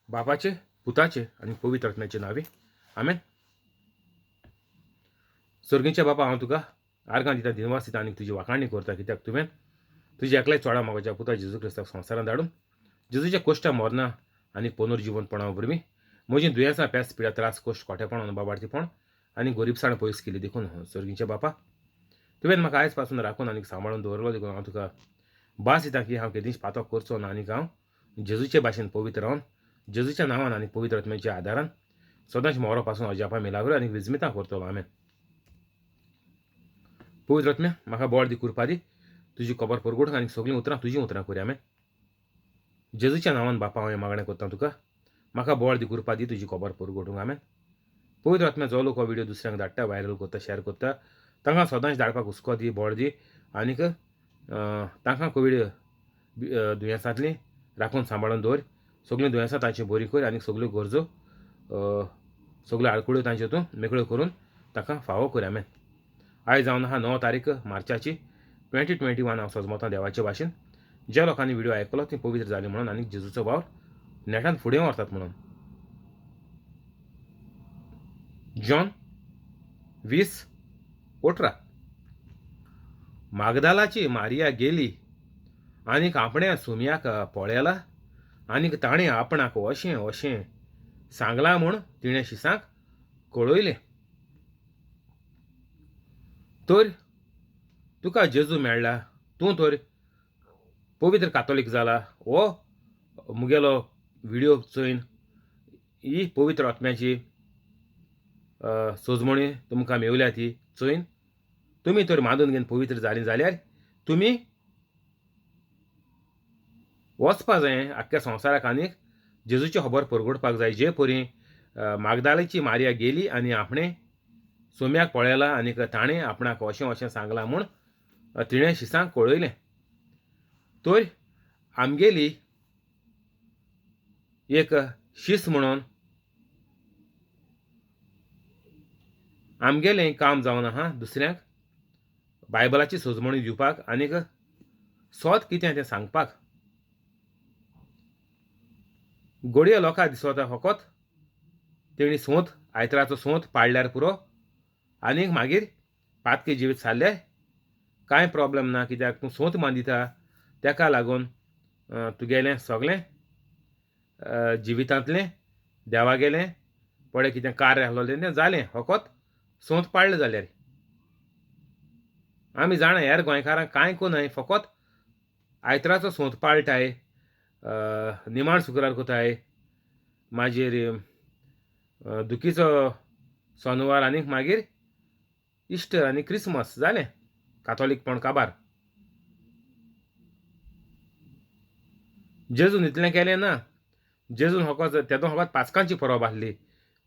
बापाचे, पुताचे आनी पवित्र आत्म्याचे नांवे, आमेन. सर्गींच्या बापा, हांव तुका आर्गां दिता, दिनवास दिता आनी तुजी वाखाणी करता, कित्याक तुवें तुज्या एकल्याच चोडा मोगाच्या पुता जेजू क्रिस्ताक संवसारांत धाडून जेजूच्या कोश्टा मरना आनी पुनर्जिवनपणा वरवीं म्हजीं दुयेंसां, पेस, पिडा, त्रास, कोश्ट, खोटेपण, बाबार्थीपण आनी गरिबसाण पयस केली. देखून सर्गींच्या बापा, तुवें म्हाका आयज पासून राखून आनी सांबाळून दवरलो, देखून हांव तुका भास दिता की हांव केदींच पातक करचो ना आनी हांव जेजूचे भाशेन पवित्र रावन जेजूच्या नांवान आनी पवित्र आत्म्याच्या आदारान सदांच मोरो पासून अजापां, मिलाग्रो आनी विजमितां करतलो. आमेन. पवित्र आत्म्या, म्हाका बळ दी, कृपा दी, तुजी खबर परगटूंक आनी सगळीं उतरां तुजीं उतरां करी. आमेन. जेजूच्या नांवान बापा, हांव हें मागणें करता तुका, म्हाका बळ दी, कृपा दी, तुजी खबर परगटूंक. आमेन. पवित्र आत्म्या, जो लोक हो व्हिडिओ दुसऱ्यांक धाडटा, व्हायरल करता, शेअर करता, तांकां सदांच धाडपाक हुस्को दी, बळ दी आनीक तांकां कोवीड दुयेंसांतलीं राखून सांबाळून दवर. सगळीं दुयेंसां तांची बरी कर आनी सगल्यो गरजो, सगल्यो आडखळ्यो तांच्यो तूं मेकळ्यो करून तांकां फावो कर. आमेन. आयज जावन आहा 9 तारीख मार्चाची 2021. हांव सजमतां देवाचे भाशेन ज्या लोकांनी व्हिडिओ आयकलो ती पवित्र जाली म्हणून आनी जेजूचो वावर नेटान फुडें व्हरतात म्हणून. जॉन 20:18. मागदालाची मारिया गेली आनीक आपणे सुमयाक पळयला आनीक ताणें आपणाक अशें अशें सांगलां म्हूण तिणें शिसांक कळयलें. तर तुका जेजू मेळ्ळा, तूं तर पवित्र कातोलीक जाला. हो मुगेलो व्हिडिओ चोयन ही पवित्र आत्म्याची सोजमणी तुमकां मेवल्या ती चोयन तुमी तर मानून घेवन पवित्र जालीं जाल्यार तुमी वचपा जाय आख्ख्या संवसाराक आनीक जेजूची खबर परगटपाक जाय. जे परी मागदालेची मारिया गेली आनी आपणें सोम्याक पळयला आनीक ताणें आपणाक अशें अशें सांगलां म्हूण तिणें शिसांक कळयलें. तर आमगेली एक शीस म्हणून आमगेलें काम जावन आहा दुसऱ्यांक बायबलाची सोजमणी दिवपाक आनीक सोद कितें तें सांगपाक. घडये लोकांक दिसता फकत तेणी सोंत, आयतराचो सोंत पाळल्यार पुरो आनीक मागीर पातकी जिवीत सारलें कांय प्रोब्लेम ना, कित्याक तूं सोंत मांदिता तेका लागून तुगेलें सगळें जिवितांतलें देवागेलें पळय कितें कार्य आसलोलें तें जालें फकत सोंत पाळ्ळें जाल्यार. आमी जाणा हेर गोंयकारांक कांय कोन्नाय, फकत आयतराचो सोंत पाळटाय, निमाण शुक्रार कोताय, मागीर दुखीचो सोनवार आनीक मागीर इस्टर आनी क्रिसमस जालें कातोलीकपण काबार. जेजून इतलें केलें ना. जेजून फकत तेदो फकत पास्कांची परब आसली,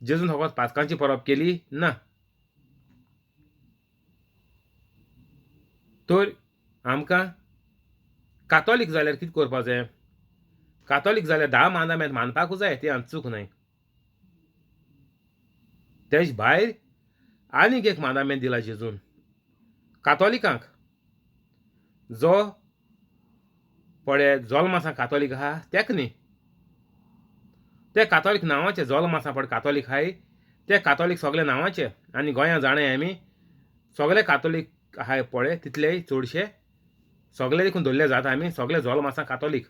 जेजून फकत पास्कांची परब केली ना. तर आमकां कातोलीक जाल्यार कितें करपाक जाय? कातोलीक जाल्यार 10 मांदामेंत मानपाकूच जाय, ती आमची चूक न्हय. तेज भायर आनीक एक मांदामेंत दिला जेजून कातोलिकांक. जो पळय जोल्म आसा कातोलीक आहा तेक न्ही, ते कातोलीक नांवाचे जोल्म आसा पळय कातोलीक आहाय ते कातोलीक सगळे नांवाचे. आनी गोंयां जाणाय आमी सगळे कातोलीक आहाय पळय तितलेय चडशे सगळे देखून धरले जाता आमी सगळे जोल्म आसा कातोलीक,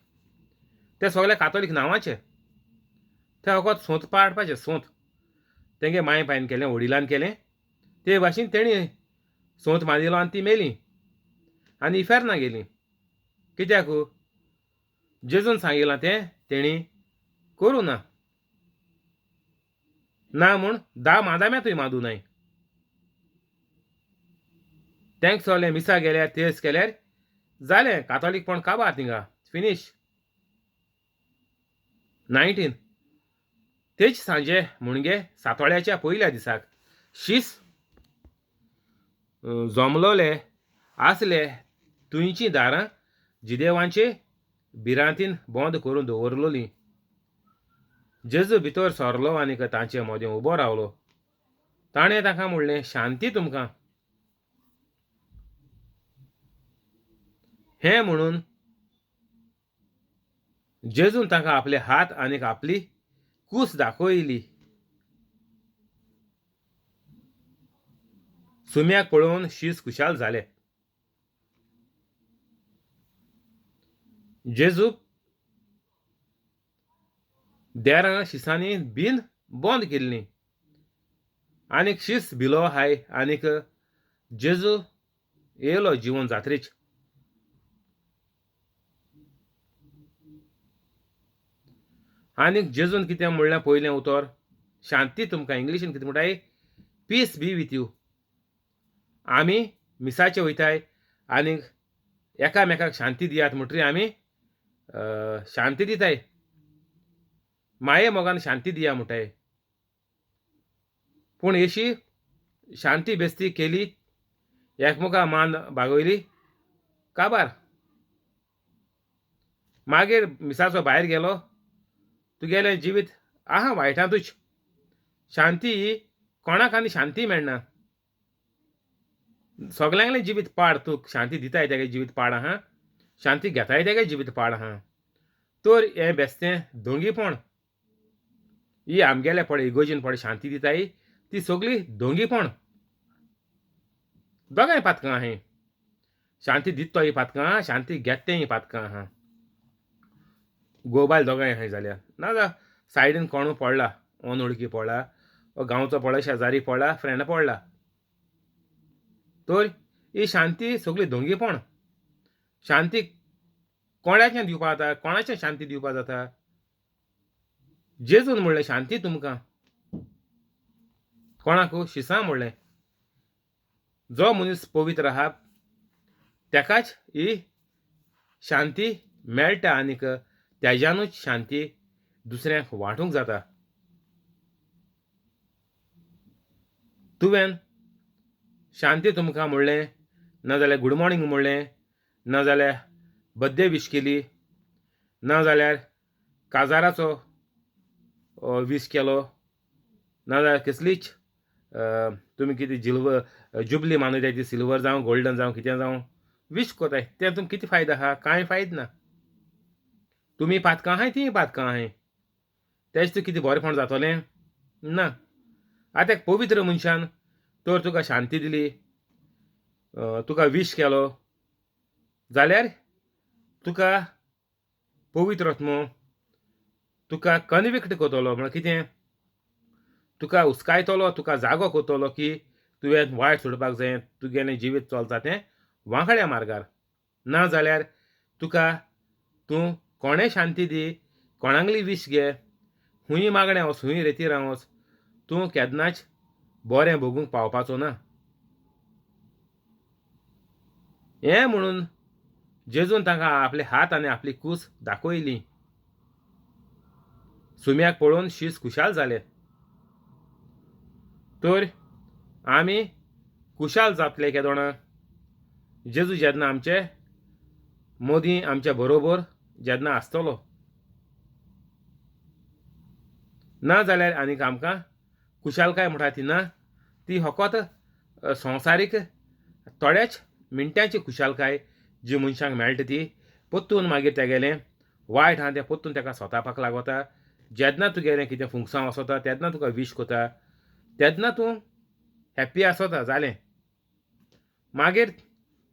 ते सगळे कातोलीक नांवाचे. ते फकत सोंत पाडपाचे, सोंत तेंगे मांय पायन केलें, वडिलान केलें ते भाशेन तेणी सोंत मारिलो आनी ती मेली आनी इफेर्ना गेली. कित्याक? जेजून सांगिलां तें तेणी करूं ना ना म्हूण 10 मादाम्यांतूय मादू नाय. तेंक सगळें मिसा गेल्यार तेज केल्यार जालें कातोलीकपण काबार थिंगा फिनीश. 19 तेच सांजे म्हणजे सातोळ्याच्या पयल्या दिसाक शीस जमलोले आसले तुंयचीं दारां जिदेवांचे भिरांतीन बंद करून दवरलोलीं. जेजू भितर सरलो आनीक तांचे मदें उबो रावलो. ताणें तांकां म्हणलें, शांती तुमकां. हें म्हणून जेजून तांकां आपले हात आनीक आपली कूस दाखयली. सुम्याक पळोवन शीस खुशाल जाले. जेजूक देरां शिसांनी बीन बंद केल्लीं आनीक शीस भिलो हाय आनीक जेजू येयलो जिवन जात्रेच. आनीक जेजून कितें म्हणलें पयलें उतर शांती तुमकां, इंग्लिशीन कितें म्हणटाय पीस बी विथ you. आमी मिसाचे वयताय आनीक एकामेकाक शांती दियात म्हणटरी आमी शांती दिताय, माये मोगान शांती दिया म्हणटाय. पूण अशी शांती बेस्ती केली, एकमेका मान बागयली काबार. मागीर मिसाचो भायर गेलो, तुगेलें जिवीत आहा वायटांतूच. शांती ही कोणाक आनी शांती मेळना. सगल्यांगलें जिवीत पाड, तूं शांती दिताय तेगे जिवीत पाड आहा, शांती घेताय तेगे जिवीत पाड आहा. तर हें बेस्तें दोंगीपण, ही आमगेले पळय इगोर्जीन पळय शांती दिताय ती सगळी दोंगीपण. दोगांय पातकां आहाय, शांती दित तो ही पातकां आहा, शांती घेत तें ही पातकां आहा. गोबायल दोगांय आहाय जाल्यार ना जा सायडीन कोणू पडला, अनवळखी पडला, गांवचो पडला, शेजारी पडला, फ्रेंड पडला. तर ही शांती सगळी दोंगीपण. शांती कोणाचें दिवपा जाता, कोणाचें शांती दिवपा जाता? जेजून म्हणलें शांती तुमकां. कोणाक? शिसां म्हणलें. जो मनीस पवित्र आहा तेकाच ही शांती मेळटा आनीक तेज्यानूच शांती दुसऱ्यांक वांटूंक जाता. तुवें शांती तुमकां म्हणलें, नाजाल्यार गूड मॉर्निंग म्हणलें, नाजाल्यार बर्थडे वीश केली, नाजाल्यार काजाराचो वीश केलो, नाजाल्यार कसलीच तुमी कितें जिल्वर जुबली मानयताय ती सिल्वर जावं गोल्डन जावं कितें जावं वीश कोताय, तें तुमकां कितें फायदो आहा? कांय फायदो ना. तुमी पातकां आहाय, तीं पातकां आहाय, तेज तुका कितें बरेंपण जातलें ना. आतां एक पवित्र मनशान तर तुका शांती दिली, तुका वीश केलो जाल्यार तुका पवित्र आत्मो तुका कनविक्ट करतलो. म्हळ्यार कितें? तुका हुस्कायतलो, तुका जागो करतलो की तुवें वायट सोडपाक जाय, तुगेलें जिवीत चलता तें वांकड्या मार्गार. ना जाल्यार तुका तूं कोणें शांती दी, कोणागली वीश घे, हुंय मागणें वच, हुंय रेतीरां वच, तूं केन्नाच बरें भोगूंक पावपाचो ना. हें म्हणून जेजून तांकां आपले हात आनी आपली कूस दाखयली. सुम्याक पळोवन शीस खुशाल जाले. तर आमी खुशाल जातले केदोणा जेजू जेन्ना आमचे मोदीं आमच्या बरोबर जेन्ना आसतलो. ना जाल्यार आनीक आमकां खुशालकाय म्हणटा ती ना, ती फकत संवसारीक थोड्याच मिनटांची खुशालकाय जी मनशांक मेळटा ती परतून मागीर तेगेलें वायट आहा तें परतून तेका सोतापाक लागता. जेन्ना तुगेलें कितें फुंकसांव आसता तेन्ना तुका वीश कोता, तेन्ना तूं हॅप्पी आसता जालें. मागीर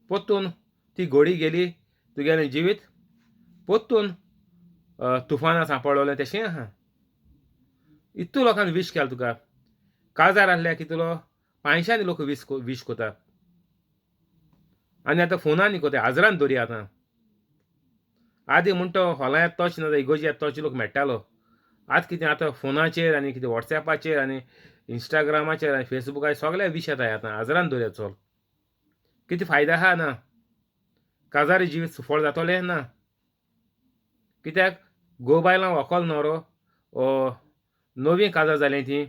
परतून ती घोडी गेली, तुगेलें जिवीत परतून तुफाना सांपडलें तशें आहा. इतू लोकांनी वीश केला तुका, काजार आहल्या कितलो पांयशांनी लोक वीश कोता. आनी आतां फोनांनी कोताय, आजरान दवरी. आतां आदी म्हण तो हॉलां येता तोच ना इगोर्जी येता तोच लोक मेळटालो. आतां कितें आतां फोनाचेर आनी कितें वॉट्सॅपाचेर आनी इंस्टाग्रामाचेर आनी फेसबुकाचेर सगळे वीश येताय. आतां आजरान दवरया चल, कितें फायदो आहा ना? काजारी जिवीत सुफळ जातलें ना. कित्याक घोव बायलां व्हंकल न्हवरो नवीं काजार जालीं तीं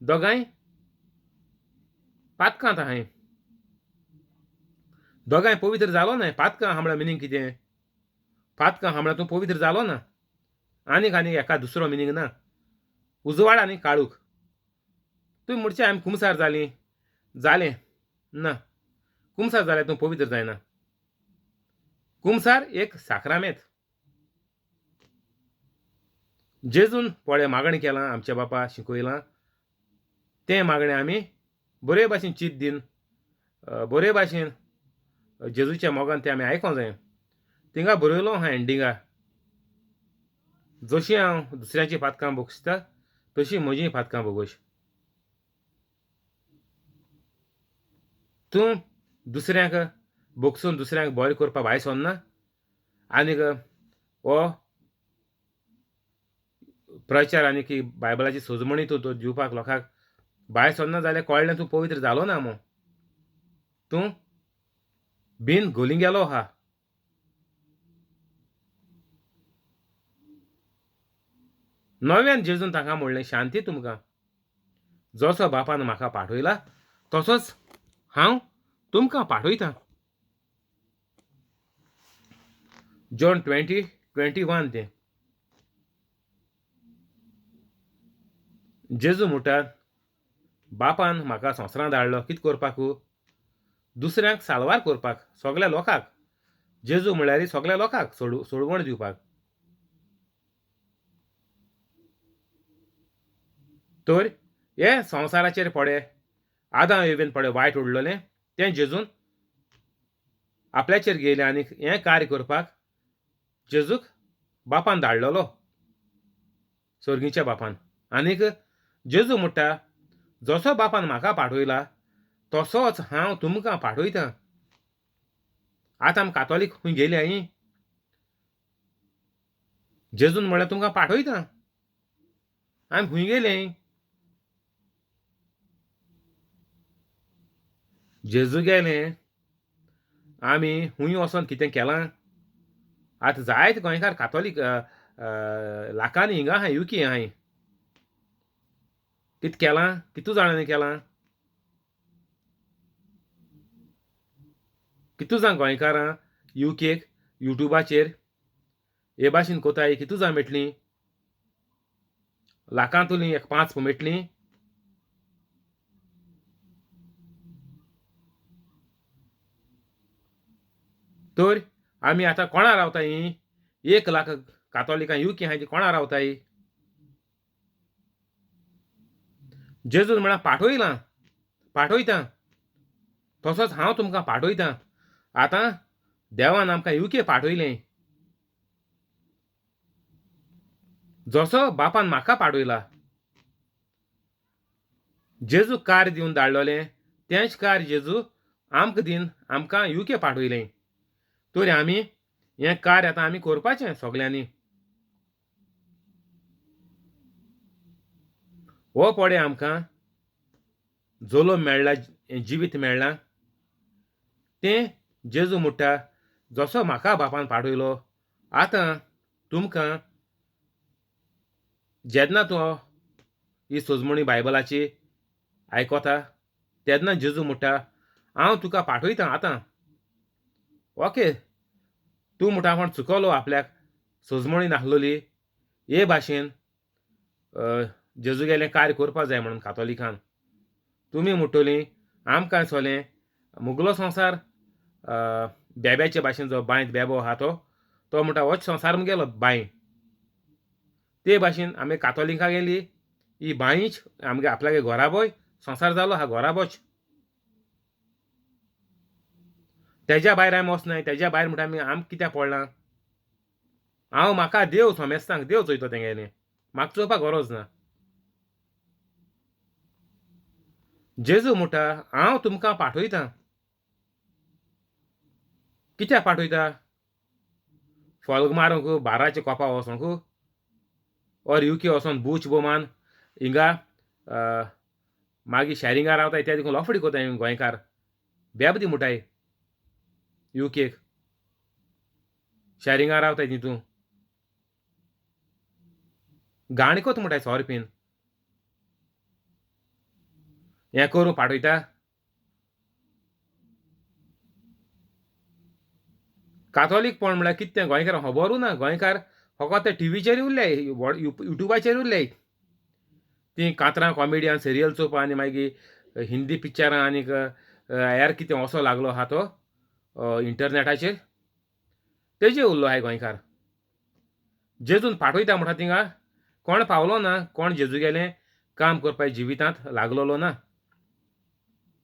दोगांय पातकांत आहाय, दोगांय पवित्र जालो ना. पातकां आहा म्हळ्यार मिनींग कितें? पातकां आहा म्हळ्यार तूं पवित्र जालो ना. आनीक आनीक एका दुसरो मिनींग ना. उजवाड आनी काळूख. तुमी म्हणचे आमी कुमसार जालीं, जालें ना. कुमसार जाल्यार तूं पवित्र जायना. कुमसार एक साक्रामेंत. जेजून पळय मागणें केलां आमच्या बापा शिकयलां तें मागणें आमी बरे भाशेन चीत दीन बरे भाशेन जेजूच्या मोगान तें आमी आयकोंक जाय. थिंगा बरयलो आहा एंडिंगा, जशीं हांव दुसऱ्याचीं पातकां भोगसता तशीं म्हजीं पातकां भोगोश. तूं दुसऱ्यांक भोगसून दुसऱ्यांक बरें करपा भायर सरना आनीक हो प्रचार आनी की बायबलाची सोजमणी तूं दिवपाक लोकांक भायर सरना जाल्यार कळ्ळें तूं पवित्र जालो ना मू, तूं बीन गोली गेलो आहा. नव्यान जेजून तांकां म्हणलें, शांती तुमकां, जसो बापान म्हाका पाठयला तसोच हांव तुमकां पाठयतां. जॉन 20:21 तें. जेजू म्हणटा, बापान म्हाका संवसारांत धाडलो कितें करपाकू? दुसऱ्यांक साल्वार करपाक, सगल्या लोकांक. जेजू म्हणल्यार सगल्या लोकांक सोडवण दिवपाक. तर हे संवसाराचेर पडे आदां एवेन पडे वायट उडलेलें तें जेजून आपल्याचेर गेलें आनी हें कार्य करपाक जेजूक बापान धाडलेलो, सर्गीच्या बापान. आनीक जेजू म्हणटा, जसो बापान म्हाका पाठयला तसोच हांव तुमकां पाठयतां. आतां आमी कातोलीक खंय गेली हांयी? जेजून म्हणल्यार तुमकां पाठयतां, आमी खंय गेली? जेजू गेलें, आमी खूंय वचोन कितें केलां? आतां जायते गोंयकार कातोलीक लाखांनी हिंगा आहाय, युके आहाय, कितें केलां? कितू जाणांनी केलां? कितू जाण गोंयकारां युकेक युट्यूबाचेर हे भाशेन कोताय, कितू जाण मेळटलीं? लाखांतुलीं एक 5 मेळटलीं? तर आमी आतां कोणा रावताय? 1 लाख कातोलिकां युके आहाय ती कोणा रावताय? जेजून म्हळ्यार पाठयलां, पाठयतां, तसोच हांव तुमकां पाठयतां. आतां देवान आमकां युके पाठयलें, जसो बापान म्हाका पाठयला. जेजू कार्य दिवन धाडलेलें तेंच कार्य जेजू आमकां दिवन आमकां युके पाठयलें. तर आमी हें कार्य आतां आमी करपाचें सगल्यांनी. हो पळय आमकां जल्म मेळ्ळा, जिवीत मेळ्ळां, तें जेजू म्हणटा, जसो म्हाका बापान पाठयलो आतां तुमकां जेन्ना तूं ही सोजमणी बायबलाची आयकता तेन्ना जेजू म्हणटा, हांव तुका पाठयतां आतां. ओके, तूं म्हणटा कोण चुकलो, आपल्याक सोजमणी नासलोली, हे भाशेन जेजू गेलें कार्य करपाक जाय म्हणून कातोलिकान. तुमी म्हणटलीं आमकां दिसलें मुगलो संवसार बेब्याचे भाशेन, जो बांयत बेबो आहा तो, तो म्हणटा होच संवसार मुगेलो बांय. ते भाशेन आमी कातोलिकां गेली ही बांयच आमगे आपल्यागे घोराबोय संवसार जालो हा, घोराबोच. तेज्या भायर आमी वचनाय, तेज्या भायर म्हणटा आमी आमकां कित्याक पडलां? हांव म्हाका देव सोमेस्तांक देव चोयतो तेंगेलें, म्हाका चोवपाक गरज ना. जेजू म्हणटा, हांव तुमकां पाठयतां. कित्याक पाठयता? फोल्ग मारूंक, बाराचे कोपा वचोंक, ऑर युके वचोन बूच बोमान हिंगा मागीर शॅरिंगा रावताय त्या देखून लफडी कोताय गोंयकार बेबदी म्हणटाय युकेक शॅरिंगा रावताय तितून गाणी कोत म्हणटाय सोर पीन हें करूं पाठयता. कातोलीकपण म्हळ्यार कितें तें गोंयकारांक खबरूय ना. गोंयकार फकत ते टिवीचेर उरले, युट्यूबाचेर उरले. तीं कांतरां कॉमेडियन सिरियल चोवपा आनी मागीर हिंदी पिक्चरां आनीक हेर कितें असो लागलो आहा तो इंटरनॅटाचेर तेजेर उरलो आहाय गोंयकार. जेजून पाठयता म्हणटा थिंगा कोण पावलो ना, कोण जेजूगेलें काम करपाक जिवितांत लागलोलो ना.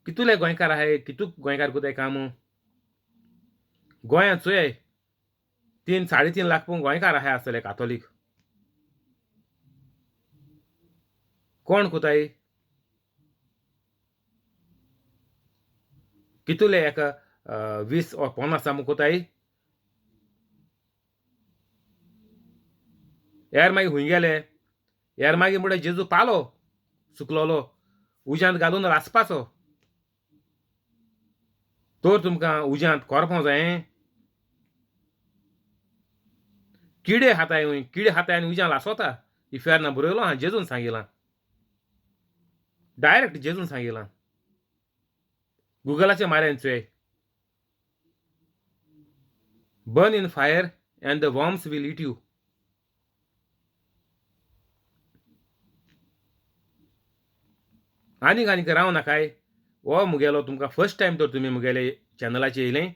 कितुले गोंयकार आहाय, कितू गोंयकार कोताय काम? गोंयांत चोयाय 3 3.5 लाख पूण गोंयकार आहाय आसतले कातोलीक. कोण कोताय? कितुले एक 20 वा 50 आम कोताय? यार मागीर हुंय गेले? यार मागीर म्हणटा जेजू पालो सुकलोलो उज्यांत घालून रासपाचो. तर तुमकां उज्यांत कोरपों जायें? किडे खाताय हुंय, किडे खाताय आनी उज्यान लासोता. इफेर्ना बरयलो आहा, जेजून सांगिलां, डायरेक्ट जेजून सांगिलां. गुगलाचे माऱ्यान चोय, burn in fire and the worms will eat you. आनीक आनीक राव नाकाय. हो मुगेलो तुमकां फर्स्ट टायम तर तुमी मुगेले चॅनलाचेर येयलें,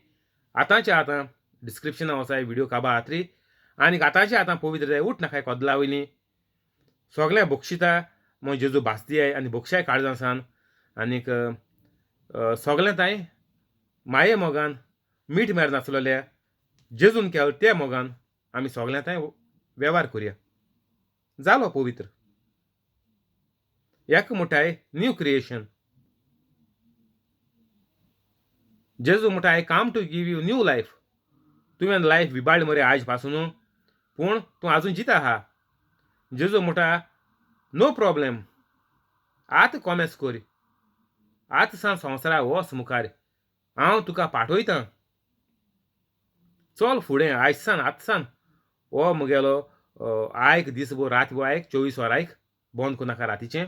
आतांचे आतां डिस्क्रिप्शना वचाय व्हिडियो काबा आत्री आनीक आतांचे आतां पवित्र जाय उठ नाकाय कदला वयलीं सगळें बक्षिता म्हण जेजू भास दियाय आनी बक्षाय काळजां सान आनीक सगळें तांय माये मोगान मीठ मेर नासलेल्या जेजून केल त्या मोगान आमी सगळें तांय वेव्हार करुया. जालो पवित्र. एक मुठाय न्यू क्रिएशन. जेजू म्हणटा I come to give you new life. तुवें लायफ विबाडली मरे आयज पासून, पूण तूं आजून जिता आहा. जेजू म्हणटा नो प्रॉब्लेम, आतां कोमेस कर, आतां सान संवसारा वच मुखार, हांव तुका पाठयतां, चल फुडें आयज सान आतां सान. हो मुगेलो आयक दीसभर रातभर आयक, 24 वरां आयक, बंद करनाका रातीचें.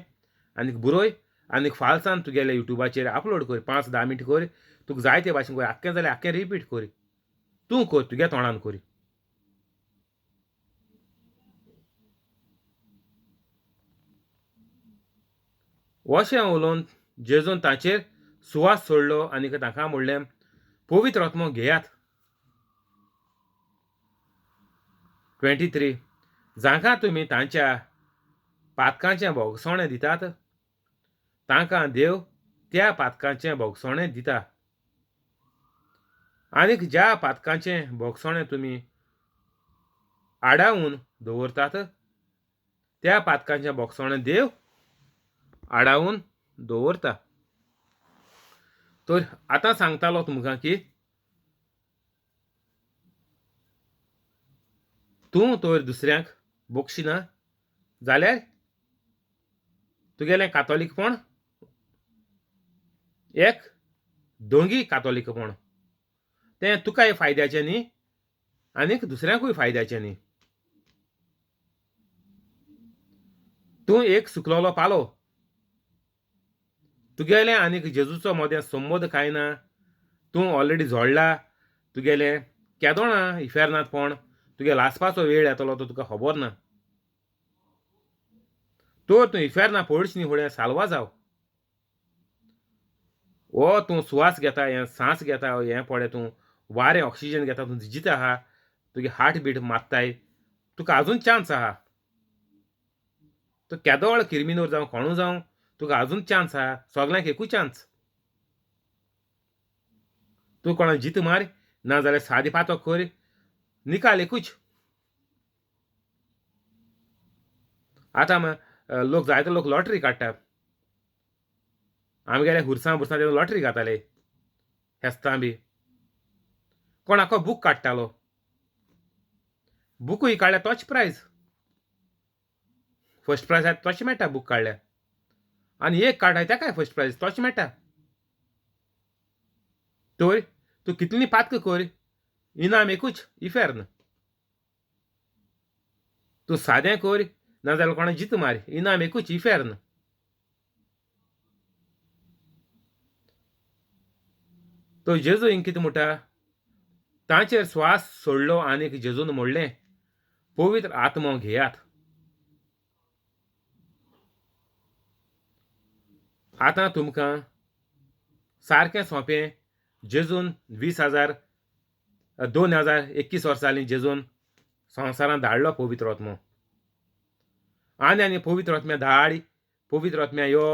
आनीक बरय आनीक फालसान तुगेले युट्यूबाचेर अपलोड कर, 5-10 मिनट कर, तुका जाय ते भाशेन कर, आख्खें जाल्यार आख्खें रिपीट कर, तूं कर तुगे तोंडान कर. अशें उलोवन जेजून तांचेर सुवास सोडलो आनी तांकां म्हणलें पवित्र आत्मो घेयात. 23 जांकां तुमी तांच्या पातकांचें भोगसणें दितात तांकां देव त्या पातकांचें भोगसणें दिता, आनीक ज्या पातकांचें भोगसणें तुमी आडावन दवरतात त्या पातकांचें भोगसणें देव आडावन दवरता. तर आतां सांगतालो तुमकां की तूं तर दुसऱ्यांक बक्षिना जाल्यार तुगेलें कातोलीकपण एक दोंगी कातोलीकपण, तें तुकाय फायद्याचें न्ही आनीक दुसऱ्यांकूय फायद्याचें न्ही. तूं एक सुकलोलो पालो, तुगेलें आनीक जेजूचो मदें संबंद कांय ना, तूं ऑलरेडी जोडला, तुगेलें केदोणा इफेर्नांतपण, तुगे लासपाचो वेळ येतलो तो तुका खबर ना. तर तूं इफेर्ना पडच न्ही फुडें साल्वा जाव. ओ तूं सुवास घेता, हें सांस घेता, हें पळय तूं वारें ऑक्सिजन घेता, तूं जिता आहा, तुगे हार्ट बीट मारताय, तुका आजून चान्स आहा. तूं केदोळ किर्मिनोर जावं कोणू जावं, तुका आजून चान्स आहा, सगल्यांक एकूय चान्स. तूं कोणा जीत मार ना जाल्यार सादी पातक कर, निकाल एकूच. आतां लोक जायते लोक लॉटरी काडटात, आमगेले हुरसां बुरसां ते लॉटरी घाताले, फेस्तां बी. कोण आखो बूक काडटालो, बुकूय काडल्यार तोच प्रायज, फर्स्ट प्रायज आसा तोच मेळटा बूक काडल्यार, आनी एक काडटा तेकाय फर्स्ट प्रायज तोच मेळटा. तर तूं कितली पातक कर, इनाम एकूच, इफेर्न. तूं सादें कर नाजाल्यार कोणा जीत मार, इनाम एकूच, इफेर्न. तो जेजू हिंग कितें म्हणटा, तांचेर स्वास सोडलो आनीक जेजून म्हणलें पवित्र आत्मो घेयात. आतां तुमकां सारकें सोंपें जेजून 20,000 2021 वर्सांनी जेजून संवसारांत धाडलो पवित्र आत्मो. आनी आनी पवित्र आत्म्या धाड, पवित्र आत्म्या यो,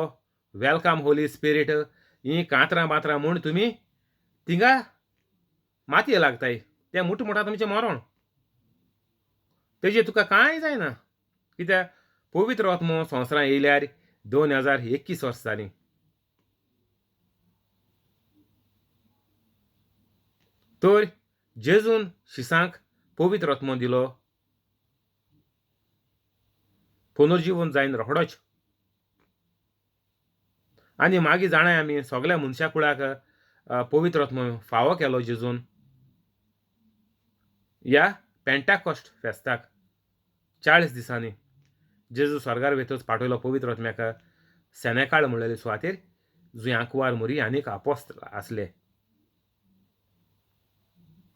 welcome Holi spirit, हीं कांतरां बातरां म्हूण तुमी थिंगा मातये लागताय. तें मुठ मुठा तुमचें मरण, तेजेर तुका कांय जायना. कित्याक पवित्र आत्मो संवसारांत येयल्यार 2021 वर्सां जालीं. तर जेजून शिसांक पवित्र आत्मो दिलो, पुनर्जीवन जायन रोखडोच. आनी मागीर जाणाय आमी सगल्या मनशा कुळाक पवित्र आत्मो फावो केलो जेजून ह्या पेंटाकॉस्ट फेस्ताक 40 दिसांनी जेजू स्वर्गार वेतच पाठयलो पवित्र आत्म्याक सेनेकाळ म्हणलेले सुवातेर, जंय आंकवार मुरी आनीक आपोस्त आसले.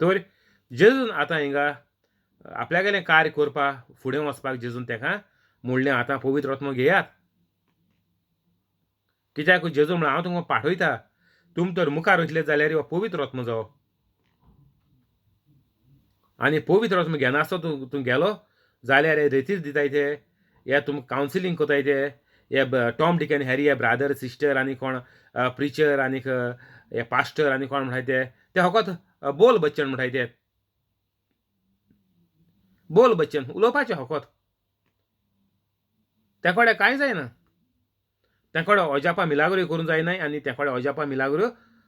तर जेजून आतां हिंगा आपल्यागेलें कार्य करपाक फुडें वचपाक जेजून तेका म्हणलें आतां पवित्र आत्मो घेयात. कित्याक जेजू म्हणलें हांव तुमकां पाठयता, तुम तर मुखार वयतले जाल्यार हो पवित्र आत्मो जावो. आनी पवित्र आत्मो घेनासतो तूं तूं गेलो जाल्यार हे रेतीर दिताय ते, हे तुमकां कावन्सिलींग कोताय ते, हे टॉम डिक आनी हॅरी हे ब्रादर सिस्टर आनी कोण प्रिचर आनीक हे पास्टर आनी कोण म्हणटाय ते, ते फकत बोल बच्चन म्हणटाय ते, बोल बच्चन उलोवपाचें फकत. त्या कडेन कांय जायना, त्या कडेन अजापां मिलाग्रो करूंक जायना आनी त्या कडेन अजापां मिलाग्रो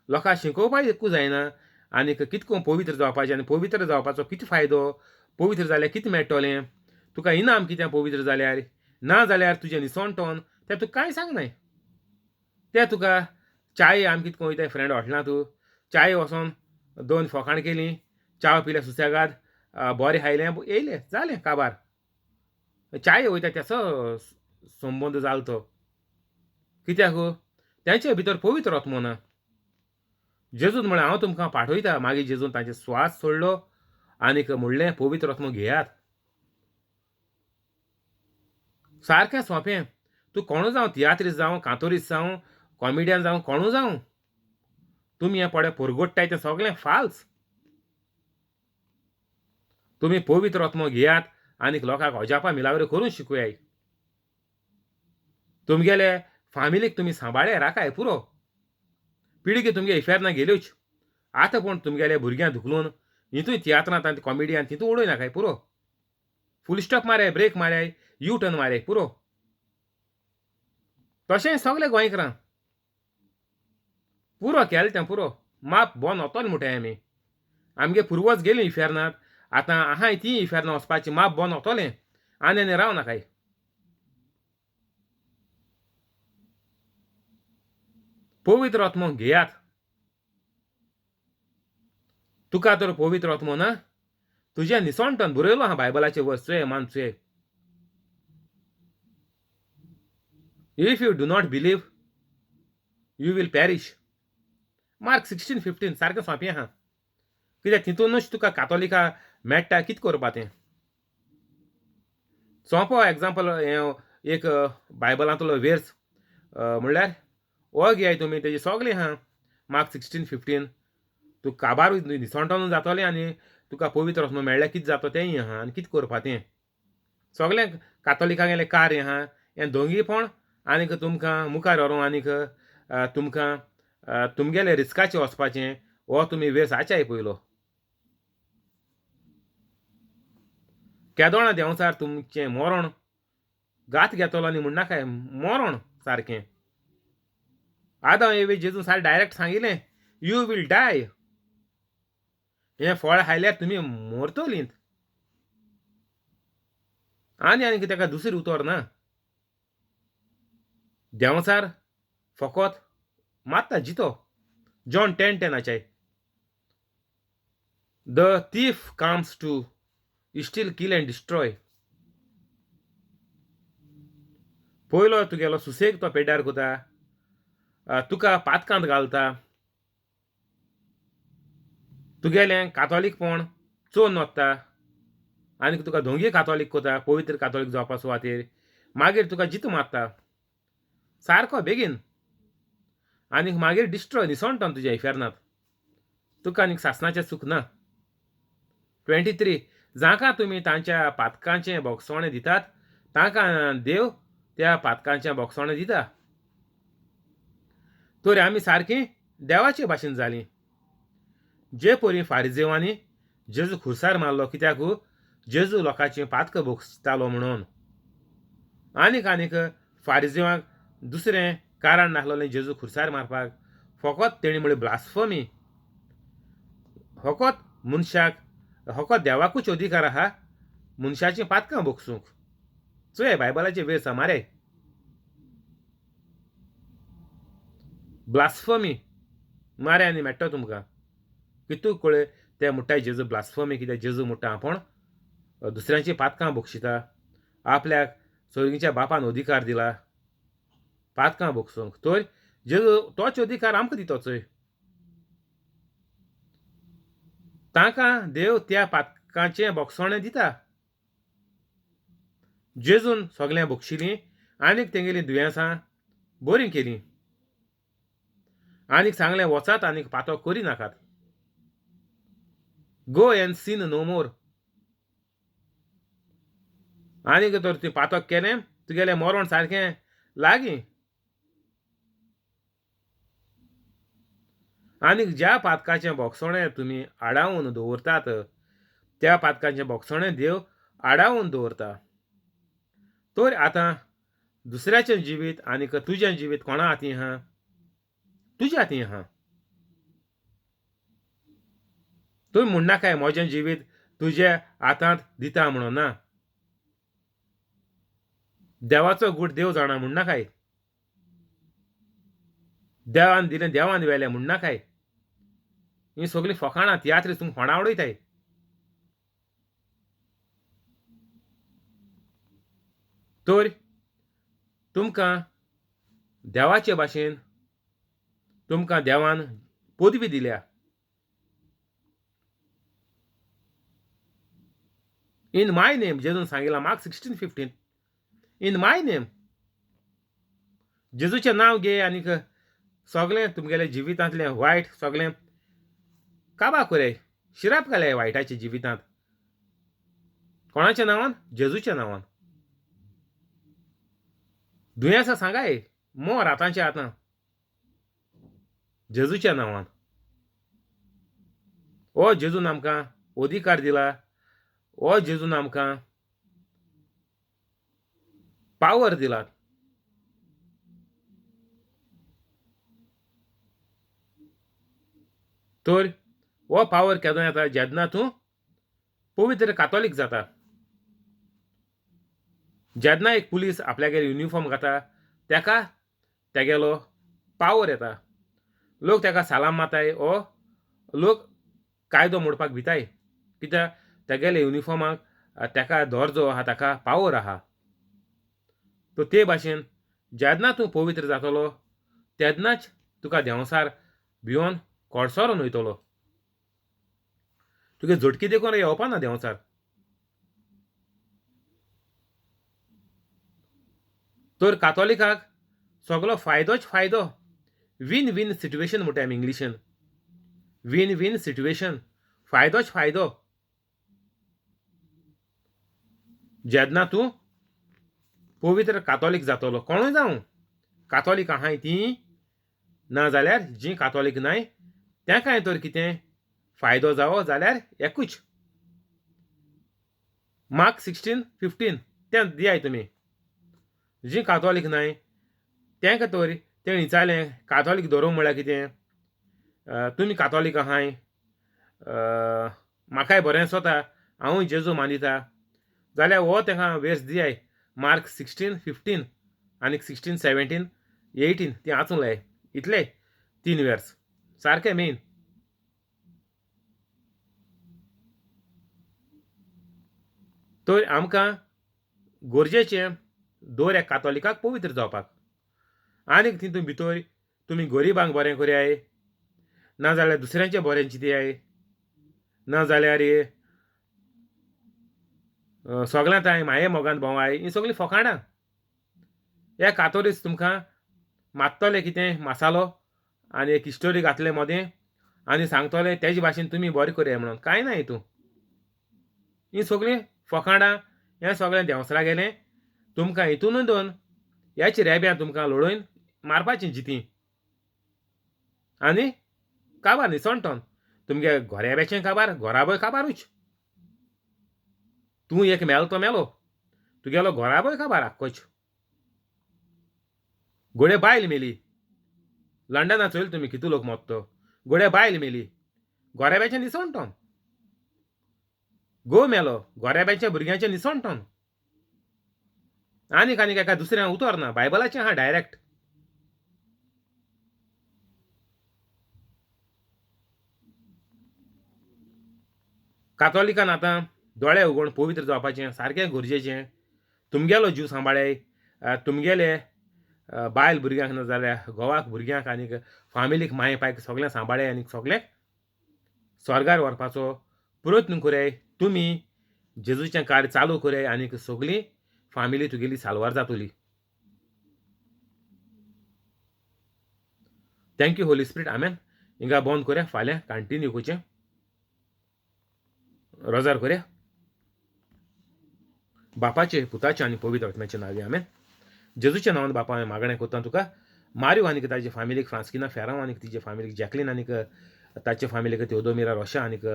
लोकांक शिकोवपाकूय जायना. आनीक कितको पवित्र जावपाचें आनी पवित्र जावपाचो कितें फायदो, पवित्र जाल्यार कितें मेळटलें तुका, इनाम कितें पवित्र जाल्यार, ना जाल्यार तुजें निसणटोन तें तुका कांय सांगनाय. तें तुका चाय आमी कितें वयताय फ्रेंड हॉटेलांत, तूं चाय वचोन 2 फोकाण केलीं, च्याव पिले सुसेगाद, बरें खायलें, येयलें, जालें काबार. चाय वयता तेचो संबंद जालो तो. कित्याक तेंचे भितर पवित्र आत्मो ना. जेजून म्हणलें हांव तुमकां पाठयता. मागीर जेजून तांचे स्वास सोडलो आनीक म्हणलें पवित्र आत्मो घेयात. सारकें सोंपें, तूं कोणू जावं, तियात्रीस्त जावं, कांतोरीस्त जावं, कॉमिडियन जावं, कोणू जावं, तुमी हें पळय परगोट्टाय तें सगळें फाल्स. तुमी पवित्र आत्मो घेयात आनीक लोकांक अजापां मिलाग्रो करून शिकयाय. तुमगेले फामिलीक तुमी सांबाळे राखाय पुरो. पिळगी तुमगे इफेर्ना गेल्योच, आतां पूण तुमगेले भुरग्यांक धुकलून हितूय तियात्रांत आनी कॉमेडियन तितून उडय नाकाय पुरो. Full stop माराय, break माराय, U turn माराय पुरो. तशें सगळे गोंयकारां पुरो केलें तें पुरो. माप बोन वतलें म्हणटाय आमी. आमगे पुर्वज गेली इफेर्नांत, आतां आहाय ती इफेर्नां वचपाची, माप बोन वतलें आनी आनी राव नाकाय. पवित्र आत्मो घेयात. तुका तर पवित्र आत्मो ना, तुजें निसणटन बरयलो आहा बायबलाचे वर्स, चोय मान चोय. If you do not believe you will perish. Mark 16:15 सारकें सोंपें आहा. कित्याक तितूनच तुका कातोलिका मेळटा कितें करपा तें. सोंपो एग्जाम्पल हें एक बायबलांतलो वेर्स म्हणल्यार हो घेयाय तुमी, तेजी सगळें आहा मार्क 16:15. तूं काबारूय निसणटोनू जातलें आनी तुका पवित्र आत्मो मेळ्ळ्यार कितें जाता तेंय आहा आनी कितें करपा तें. सगळें कातोलिकांगेलें कार्य आहा हें दोंगीपण आनीक तुमकां मुखार व्हरोन आनीक तुमकां तुमगेले रिस्काचें वचपाचें हो तुमी वेर्स आचाय पयलो. केदोणा देंवचार तुमचें मरण घात घेतलो आनी म्हणनाकाय मरण सारकें. आदां एवे जेजून सारकें डायरेक्ट सांगिल्लें you will die. हें फळ खायल्यार तुमी मरतलीं. आनी आनी ताका दुसरें उतर ना. देंवचार फकत मात्ता जितो. John 10:10 आचाय. The thief comes to steal, kill and destroy. पयलो तुगेलो सुसेग तो पेड्ड्यार कोता, तुका पातकांत घालता, तुगेलें कातोलीकपण चोन वता आनी तुका धोंगी कातोलीक कोता, पवित्र कातोलीक जावपा सुवातेर मागीर तुका जितो मारता सारको बेगीन आनी मागीर डिस्ट्रॉय निसणटन तुज्या इफेर्नांत, तुका आनीक सासणाचें सूख ना. 23 जांकां तुमी तांच्या पातकांचें बोगसणें दितात तांकां देव त्या पातकांचें बोगसणें दिता. तर आमी सारकीं देवाचे भाशेन जालीं. जे परी फारिजेवांनी जेजू खुर्सार मारलो कित्याक जेजू लोकांचीं पातकां भोगसतालो म्हणून. आनीक आनीक फारिजेवांक दुसरें कारण नासलेलें जेजू खुर्सार मारपाक, फकत तेणी म्हळें ब्लास्फमी, फकत मनशाक फकत देवाकूच अधिकार आहा मनशाचीं पातकां भोगसूंक. चोय बायबलाचे वेळ समारे ब्लास्फमी मारे आनी मेट्टो तुमकां कितू कळ्ळे ते म्हणटाय जेजू ब्लास्फमी कित्याक जेजू म्हणटा आपूण दुसऱ्यांची पातकां भोगशिता, आपल्याक सोर्गीच्या बापान अधिकार दिला पातकां भोगसूंक. तर जेजू तोच अधिकार आमकां दितो चोय. तांकां देव त्या पातकांचें बोगसणें दिता. जेजून सगळें भोगशिलीं आनीक तेंगेलीं दुयेंसां बरीं केलीं आनीक सांगलें वचात आनीक पातक करी नाकात. Go and sin no more. आनीक तर तुवें पातक केलें तुगेलें मरण सारकें लागीं. आनीक ज्या पातकाचें बोगसणें तुमी आडावन दवरतात त्या पातकाचें बोगसणें देव आडावन दवरता. तर आतां दुसऱ्याचें जिवीत आनीक तुजें जिवीत कोणा हातीं आहा? तुज्या हातीं आहा. तूं म्हणनाकाय म्हजें जिवीत तुजे हातांत दिता म्हणून ना. देवाचो गूट देव जाणा म्हणनाकाय. देवान दिलें देवान व्हेलें म्हणनाकाय. हीं सगळीं फकाणां तियात्री तुमकां फोंडा उडयताय. तर तुमकां देवाचे भाशेन तुमकां देवान पदवी दिल्या. इन my name जेजून सांगिलां मार्क 16:15 इन my name. जेजूचें नांव घे आनीक सगळें तुमगेलें जिवितांतलें वायट सगळें काबा कोराय, शिराप घालाय वायटाच्या जिवितांत. कोणाच्या नांवान? जेजूच्या नांवान. दुयेंसां सांगाय मोर आतांच्या आतां जेजूच्या नांवान. ओ जेजून आमकां अधिकार दिला, ओ जेजून आमकां पावर दिला. तर हो पावर केदो येता जेन्ना तूं पवित्र कातोलीक जाता. जेन्ना एक पुलीस आपल्यागेर युनिफॉर्म घाता तेका तेगेलो पावर येता. लोक तेका सालाम माताय ओ लोक कायदो मोडपाक भिताय कित्याक तेगेले युनिफॉर्माक तेका दर्जो आहा, ताका पावर आहा. तो ते भाशेन जेन्ना तूं पवित्र जातलो तेन्नाच तुका देंवसार भिवन कडसरोन वयतलो. तुगे झटकी देखून येवपा ना देंवचार. तर कातोलिकाक सगलो फायदोच फायदो. वीन वीन सिट्युएशन म्हणटा आमी इंग्लिशीन. वीन वीन सिट्युएशन, फायदोच फायदो. जेन्ना तूं पवित्र कातोलीक जातलो, कोणूय जावं, कातोलीक आहाय तीं ना जाल्यार जीं कातोलीक नाय तेंकांय तर कितें फायदो जावो जाल्यार एकूच. मार्क 16:15 तें दियाय तुमी. जीं कातोलीक नाय तेंकां तर तें विचारलें कातोलीक धोरूंक म्हळ्यार कितें, तुमी कातोलीक आहाय, म्हाकाय बरें दिसता, हांवूय जेजू मानिता, जाल्यार हो तेंकां वेर्स दियाय मार्क 16:15 आनीक 16, 17, 18 ती वाचूंक लाय. इतले 3 वेर्स सारके मेन. तर आमकां गरजेचें दर एक कातोलिकाक पवित्र जावपाक. आनीक तितून भितर तुमी गरिबांक बरें करयाय, नाजाल्यार दुसऱ्यांचें बरें चिंतयाय, नाजाल्यार सगळ्यां तांय माये मोगान भोंवाय, हीं सगळीं फकाणां. हे कातोरीस तुमकां मागतले कितें मसालो आनी एक स्टोरी घातले मदें आनी सांगतले तेजे भाशेन तुमी बरें करया म्हणून. कांय ना हितून. हीं सगळीं फकाणां, हें सगळें देंवसरा गेलें तुमकां हितूनूय दोन ह्याच रेब्यां तुमकां लोळोवन मारपाचीं जितीं आनी काबार निसणटोन तुमगे घोरेब्याचें काबार घोराबोय काबारूच. तूं एक मेलो तो मेलो, तुगेलो घोराबोय काबार आख्खोच. घोडे बायल मेली, लंडना चोयल तुमी कितू लोक मोत्तो, घोडे बायल मेली गोरेब्याचें निसणटोन, घोव मेलो गोरेब्याच्या भुरग्यांचें निसणटोन. आनीक आनीक एका दुसऱ्या उतर ना, बायबलाचें आहा डायरेक्ट. कातोलिकान आतां दोळे उगोवन पवित्र जावपाचें सारकें गरजेचें. तुमगेलो जीव सांबाळ्याय, तुमगेले बायल भुरग्यांक ना जाल्यार घोवाक भुरग्यांक आनीक फामिलीक माय पायक सगळें सांबाळ्याय आनीक सगळ्यांक स्वर्गार व्हरपाचो प्रयत्न कराय. तुमी जेजूचें कार्य चालू कराय आनीक सगळीं फामिली तुगेली साल्वार जातली. Thank you Holy Spirit, amen. हिंगा बंद करया, फाल्यां कंटिन्यू करचें. रोजार करया. बापाचे पुताचे आनी पवित्र आत्म्याचे नांवे आमेन. जेजूच्या नांवान बापा हांवें मागणें करता तुका, मारियो आनीक ताजे फामिलीक, फ्रांस्किना फेरांव आनीक तिजे फामिलीक, जॅकलीन आनीक ताचे फामिलीक, तेवदोमिरा रोशा आनीक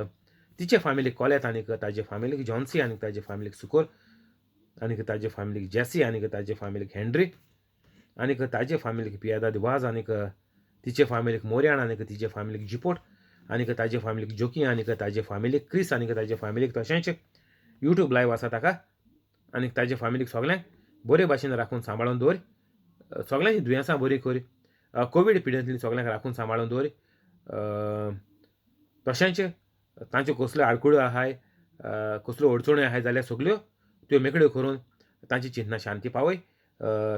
तिचे फामिलीक, कोलेत आनीक ताजे फामिलीक, जॉन्सी आनीक ताजे फामिलीक, सुकोर आनीक ताजे फामिलीक, जेसी आनीक ताजे फामिलीक, हेनरी आनीक ताजे फामिलीक, पियादाद वाज आनीक तिचे फामिलीक, मोर्याण आनीक तिजे फामिलीक, जिपोट आनीक ताजे फामिलीक, जोकी आनीक ताजे फामिलीक, क्रिस आनीक ताजे फामिलीक, तशेंच यूट्यूब लायव आसा ताका आनीक ताजे फामिलीक सगळ्यांक बरे भाशेन राखून सांबाळून दवर. सगळ्यांची दुयेंसां बरी कर, कोवीड पिडेंतली सगळ्यांक राखून सांबाळून दवर. तशेंच तांच्यो कसल्यो आडखळ्यो आहाय, कसल्यो अडचण्यो आहाय जाल्यार सगल्यो त्यो मेकळ्यो करून तांची चिंतना शांती पावय.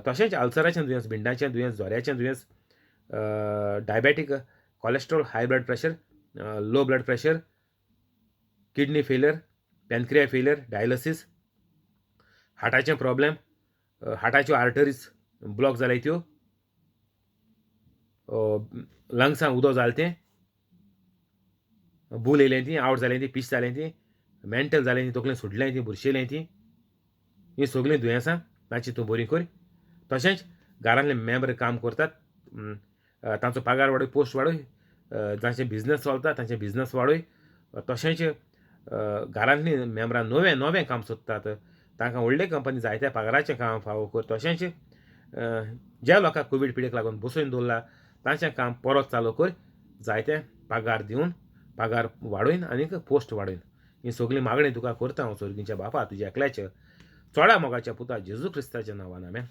तशेंच अल्सराचें दुयेंस, भिंडाचें दुयेंस, जोऱ्याचें दुयेंस, diabetic, cholesterol, high blood pressure, low blood pressure, kidney failure, pancreas failure, dialysis, हार्टाचें problem, हार्टाच्यो arteries block जाल्याय त्यो, लंग्सां उदक जालें तें, भूल येयलें ती, आवट जालें ती, पीस जालें ती, मेंटल जालें ती, तकलें सुटलें ती, बुरशेलें ती, हीं सगळीं दुयेंसां तांची तूं बरी कर. तशेंच घरांतले मेंबर काम करतात तांचो पगार वाडय, पोस्ट वाडय, जांचे बिजनस चलता तांचे बिजनस वाडय. तशेंच घरांतलीं मेंबरां नवें नवें काम सोदतात तांकां व्हडले कंपनी जायत्या पगाराचें काम फावो कर. तशेंच ज्या लोकांक कोवीड पिडेक लागून बसोवन दवरला तांचें काम परत चालू कर, जायते पगार दिवन, पगार वाडोवन आनीक पोस्ट वाडोवन. ही सगळीं मागणी तुका करता हांव सोर्गीच्या बापा, तुज्या एकल्याच्या चोडा मोगाच्या पुता जेजू क्रिस्ताच्या नांवान, आमेन.